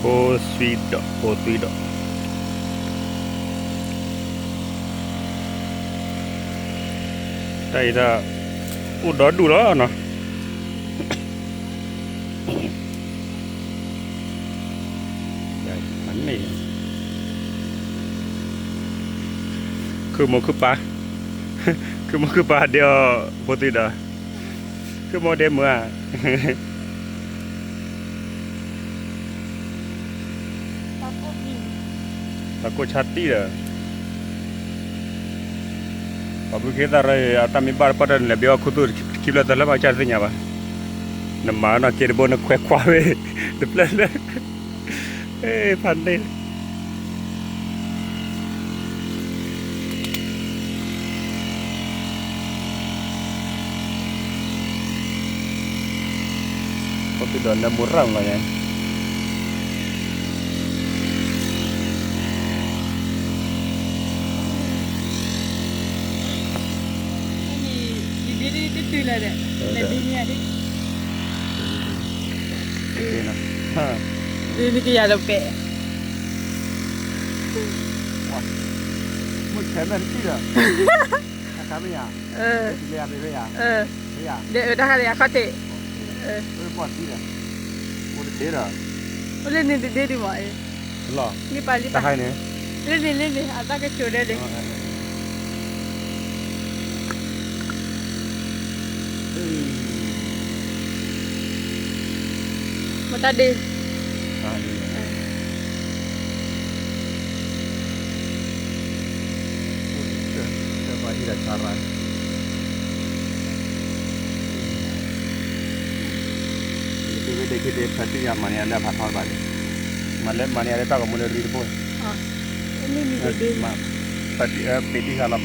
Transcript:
ဖိသွံဒီး, ဖိသွံဒီး, တၢ်အံၤတၢ် အိၣ်ဒီဒူၣ်လီၤနီၤ. ခုၣ်မိၢ်ခုၣ်ပၢ်, ခုၣ်မိၢ်ခုၣ်ပၢ်ဒဲးအီၤ ဖိသွံဒီး, ခုၣ်မိၢ်ဒဲးမုာ်ဧါ. ပှၤကိးဆါတံၢ်ဒီး, ပှၤဘုခ့သၣ်ရၢ အတၢ်မ့ၢ်ဘၣ်တပှၢ်တၢၢ်န့ၣ် လဲၤဘၣ်အီၣ်ခူသူၣ်ခံဖျၢၣ်သၢဖျၢၣ်ဘၣ် ကၢ်တသ့ၣ်ညါဘၣ်. နမၤနီၢ်က့တဘိ နခွဲးခွါဝဲ တဖျၢၣ်လၢ ဖးန့ၣ် ဖိသွံဒီးနၢမူရၣ်လီၤညါ, နကယၤလီၤပဲာ်, မုၢ်ဆဲးမဲာ်တထံၣ်ဒီး, အခါမ့ၢ်ယၤ, ဒ်အၢတၢ်ခါလၢယၤခီၣ်ထံး, အိၣ်တထံၣ်ဒီး, အိၣ်လၢန့ၣ်တဒ့ဒံးမး, လံပာ်လံပာ်, လၢန့ၣ်လၢန့ၣ် အတၢ်ကတိၤဒဲးန့ၣ် မတၤဒ့, တၢ်ပှၤဟံၣ်ဒီးဆါရၣ်, ဒ့ဝဲဒ့ခံဒ့ဖးတံၢ်ယၤမၤန့ၢ်အလၢအဖးထီတဘၣ်န့ၣ်, မၤလၢမၤန့ၢ်အလၢတၢ်ဂီၤမူလၢရံတဘိ, မ့ၢ်မံၤဒ့ဒ့, ပ့ၤတံၢ်ဃာ်လီၤမး